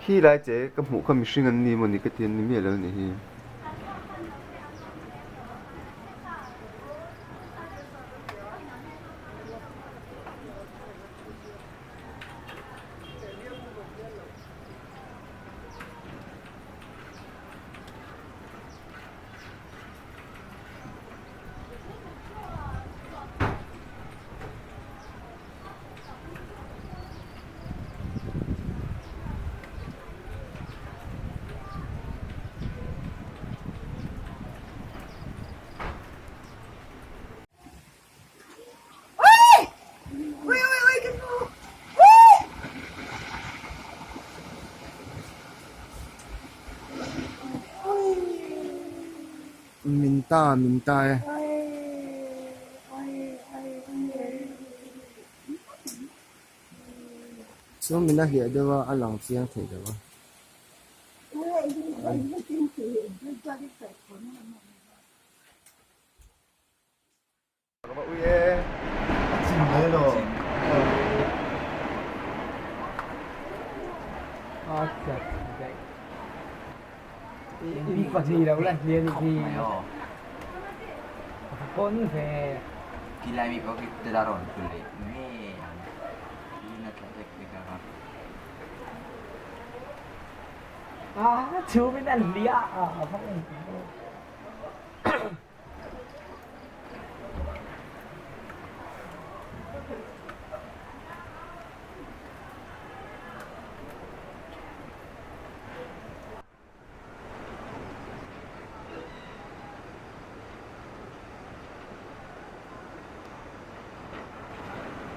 Khi lai che ka hmuh kha mihring an ni mawni ka ti an ni miah lo a nih hi. Min ta min ta e. Chuan min a hliah deuh a, a lang chiang thei lo a.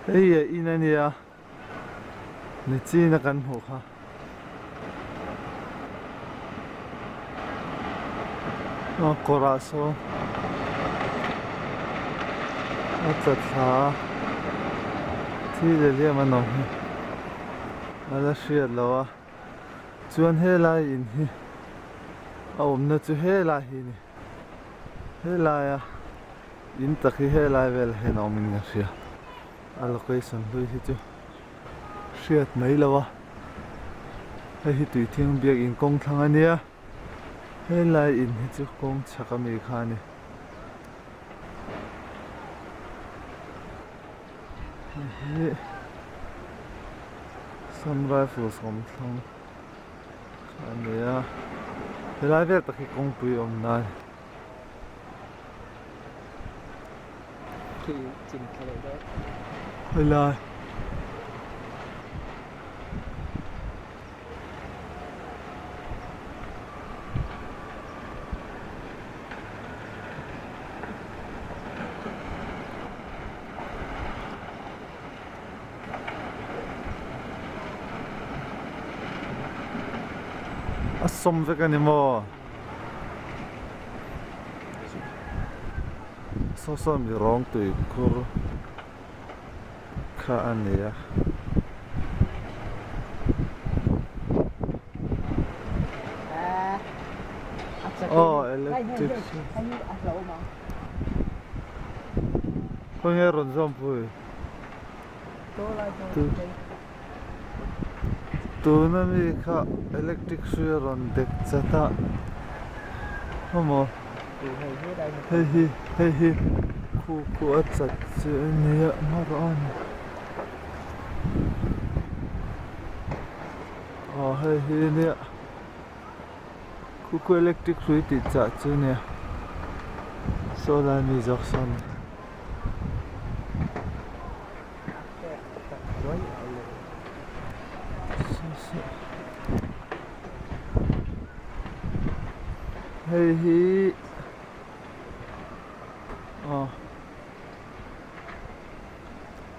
Hei a in a nia nichin a kan hmuh kha. A kawrah sawn a tla thla a thil leh hliam an awm hi a la hriat loh a chuan helai in hi a awmna chu helai hi a ni helaia in tak hi helai velah hian a awmin ka hria a location hlui hi chu. Hriat mai lo a, hei hi tui thiang biakin kawng thlang a nia, helai in hi chu kawng chhak ami kha a ni. Hei hi Assam Rifles awm thlang kha a ni a, helai vel tak hi kawngpui awm nan. Helai. A sawm vek a ni maw? Saw saw mi rawng tui khur kha a ni a. Aw electric khawnge rawn zawm pui Tuna mi kha electric hrui a rawn dek chat a maw hei hi hei hi khu khu a chat chu a nia hma rawh a ni aw hei hi nia khu khu electric hrui tih chah chu a nia saw lai mi zawk sawn. Hei hi aw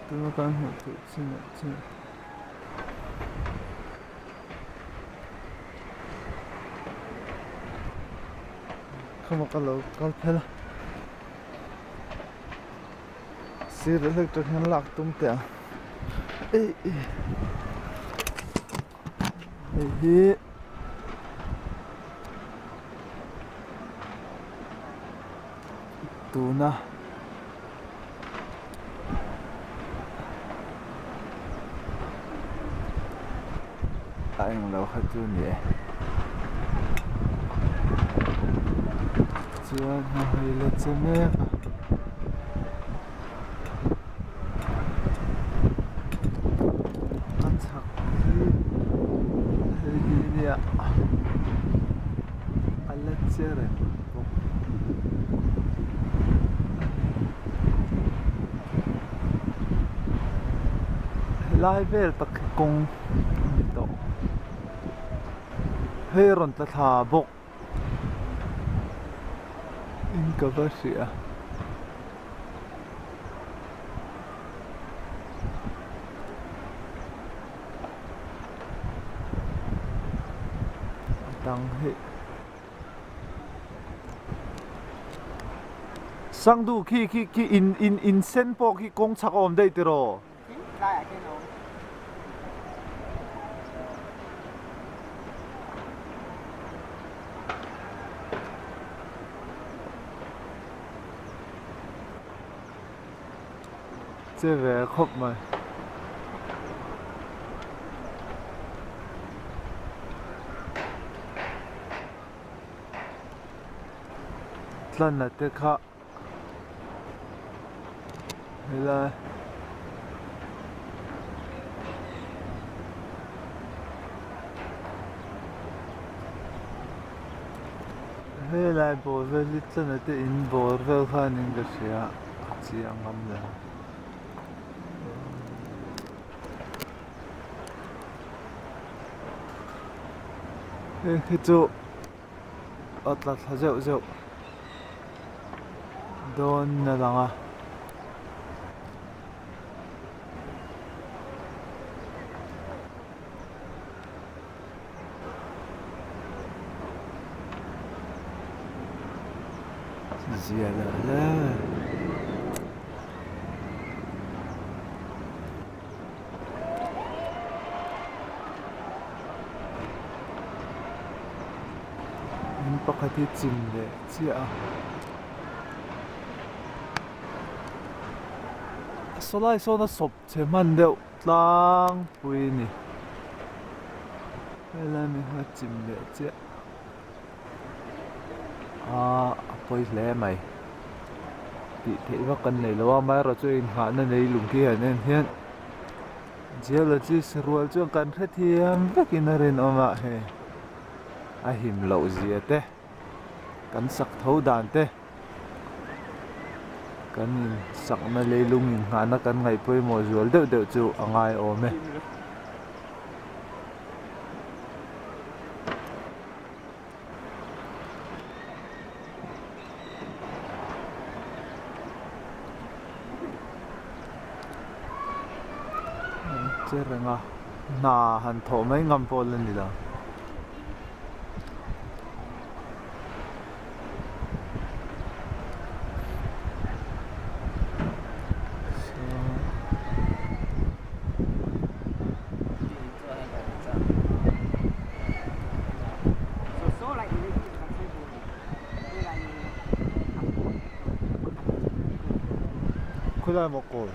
tuna kan hmuh theih chin ah chuan. Khama ka lo kal phel a. Sir hlek tang hian lak tum teh ang. Ei hei hi tuna a englo kha chu a ni e chuan hei la che mek a. A chhak hi hei hi nia a la che reng bawk helai vel tak hi kawng a ni tawh hei a rawn tla thla bawk in ka va hria. A dang hi Sangdu khi khi khi in in in sen pawh khi kawng chhak a awm daih tiraw? Che ve khawp mai. Tlanna te kha helai helai bawr vel hi tlanna te in bawr vel khanin ka hria a chiang ngam lo. Hei hi chu a tla thla zeuh zeuh dawn a lang a. Zia lo hle. In pakhat hi chim leh chiah a. Sawlai sawn a sawp chhe hman deuh tlangpui a ni. Helai mi kha chim leh chiah a a pawi hle mai. Tih theih vak kan nei lo a amaherawhchu inghahna nei lung khi han en hian geologist rual chuan kan hrethiam vekin a rinawm a hei a him loh zia te kan sak tho dan te kan insakna leilung inghahna kan ngaih pawimawh zual deuh deuh chu a ngaiawm e. Che reng a hna han thawh mai ngam pawh la ni lo. Khawilai maw kawl?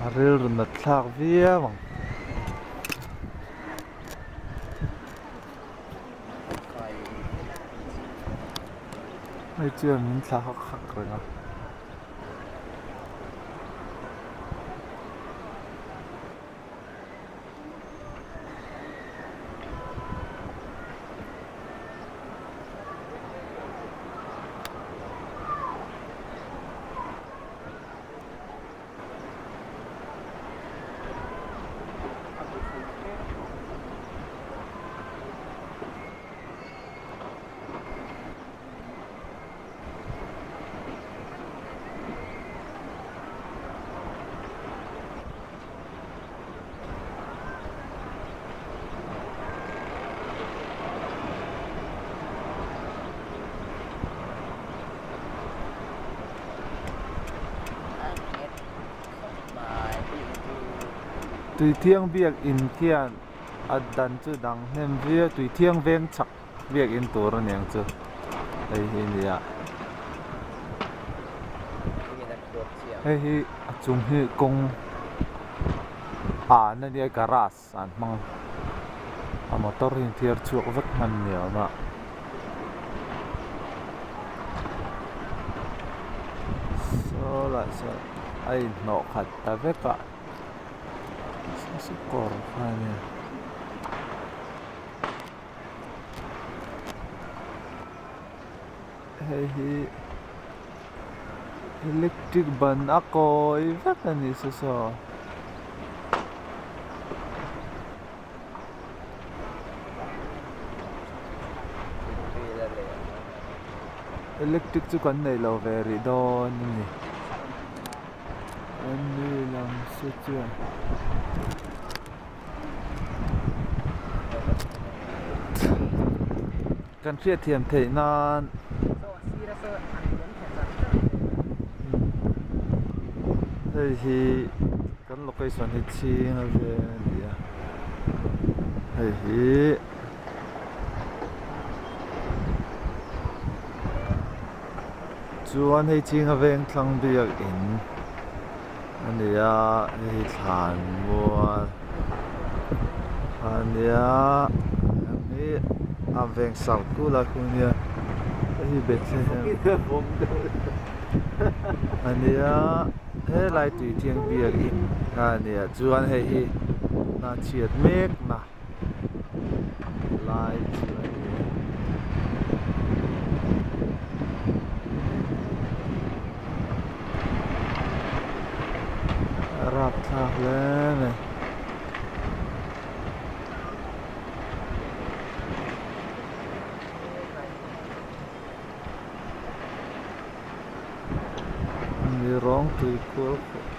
A rilru nat thlak viau ang. Hei chuan min thla hak hak reng a. Tuithiang biakin khian a dan chu dang hnem viau Tuithiang veng chhak biakin tur a niang chu hei hi a ni a. Hei hi a chung hi kawng an a nia garage an hmang a motor hi an thiar chhuak vek hman ni awm a. Saw lah sawn a inhnawh khat ta vek a saw kawr kha a nia. Hei hi electric ban a kawi vek a ni saw saw. Electric chu kan nei lo ve rih dawn a ni. An ni lam se chuan. Kan hriatthiam theih nan hei hi kan location hi chhing a veng a ni a hei hi Chuan hei chinga veng thlang biakin a ni a hei hi thlan mual a nia hei a veng south khu lai khu ania hei hi Bethlehem a nia helai tui thiang biakin a nia chuan hei hi hna chhiat mek na. Lai chu a ni e. A rapthlak hle mai. Mi rawng tui kual khawp.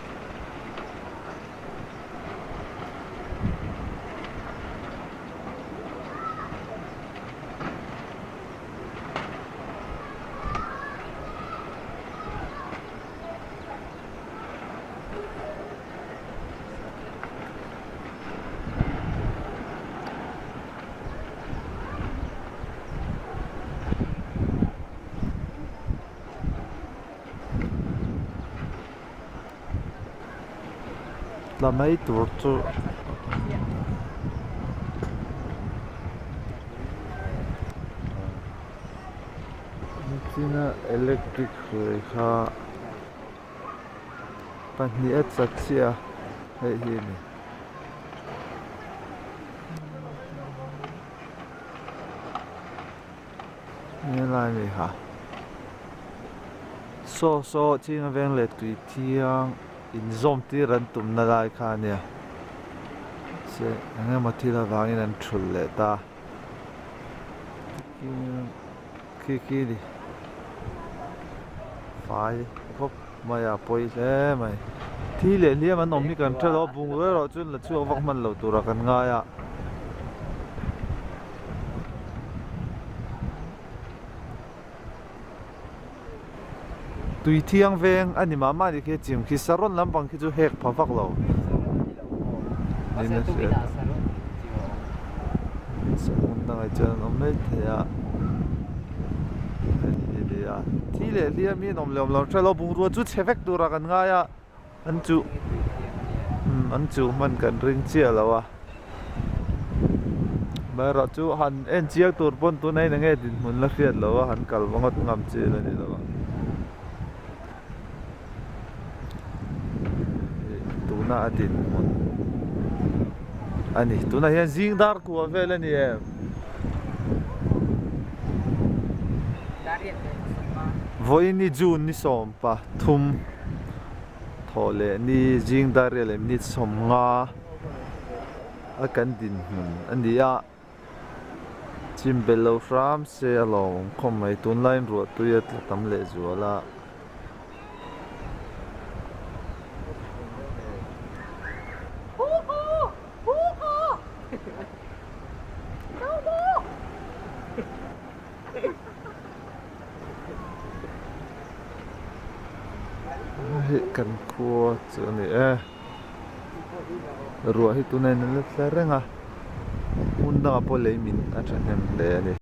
Tla mai tur chu nichina electric hrui kha pahnih a chat chiah a hei hi a ni. Helai mi kha saw saw ching a veng leh tui thiang inzawm tir an tumna lai kha a nia se eng emaw thil avangin an thulh leh ta khi khi a ni fai khawp mai a pawi hle mai thi leh hliam an awm hi kan hre lo a bungrua erawh chuan la chhuak vak hman lo turah kan ngai a. Tui thiang veng a ni mah mah ni khi chim khi saron lampang khi chu hek pha vak lo niin a hriat a hmun dangah chuan an awm mai thei a hei hi ni a thi leh hliam hi an awm leh awm lo hre lo bungrua chu chhe vek turah kan ngai a. An chuh an chuh hman kan ring chiah lo a amaherawh chu han en chiang tur pawn tuna in enge dinhmun la hriat loh a han kal ngawt ngam chi la ni lo a tuna a dinhmun a ni tunah hian zing dar kua vel a ni em. Vawiin ni June ni 13. Thawh leh ni zing dar riat leh minute 50 a kan dinhmun a ni a, chim belh lo hram se a lawmawm khawp mai tunlaiin ruah tui a tla tam leh zual a. Hei kan khua chu a ni e. Ruah hi tunah in a la tla reng a hmun dangah pawh lei min a thahnem hle a ni.